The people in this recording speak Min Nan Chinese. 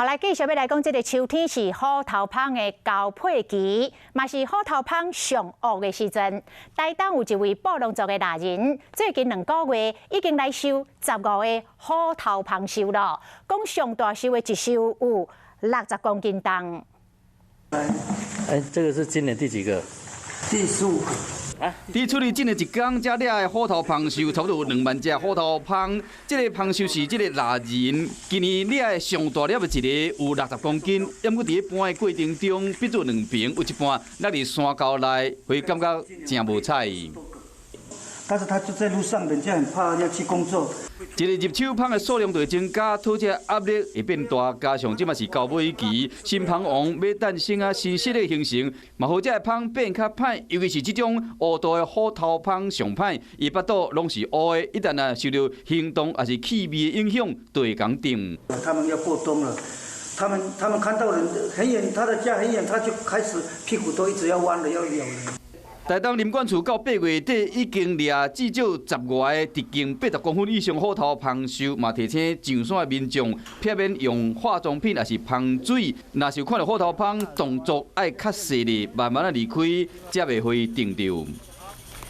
好，來繼續欲來講，這个秋天是虎頭蜂的交配期，嘛是虎頭蜂上惡的時陣。台東有一位布農族的獵人，最近2個月已經來收15個虎頭蜂鏽囉。講上大鏽的一鏽有60公斤重。哎，這個是今年第幾個？第15個。佇處理這個一工才掠的虎頭蜂鏽，差不多有2萬隻虎頭蜂。這个蜂鏽是這个獵人今年掠的上大粒的一个，有60公斤。毋過佇咧搬的過程中，變做兩爿，有一半落佇山溝內，會感覺誠無彩。但是他就在路上，人家很怕要去工作。一个入手蜂的數量就會增加，討食壓力會變大，加上這馬是交尾期，新蜂王欲誕生啊，新室的形成，嘛予這个蜂變較歹，尤其是這種烏度的虎頭蜂上歹，伊腹肚攏是烏的，一旦啊受著行動抑是氣味的影響，就會共叮。他們要過冬了，他們看到人很遠，他的家很遠，他就開始屁股都一直要彎的，要咬人。台東林管處到8月底已經掠至少10外个直徑80公分以上虎頭蜂鏽，嘛提醒上山的民眾避免用化妝品抑是芳水。若是有看著虎頭蜂，動作愛較細膩，慢慢仔離開，才袂予伊叮著。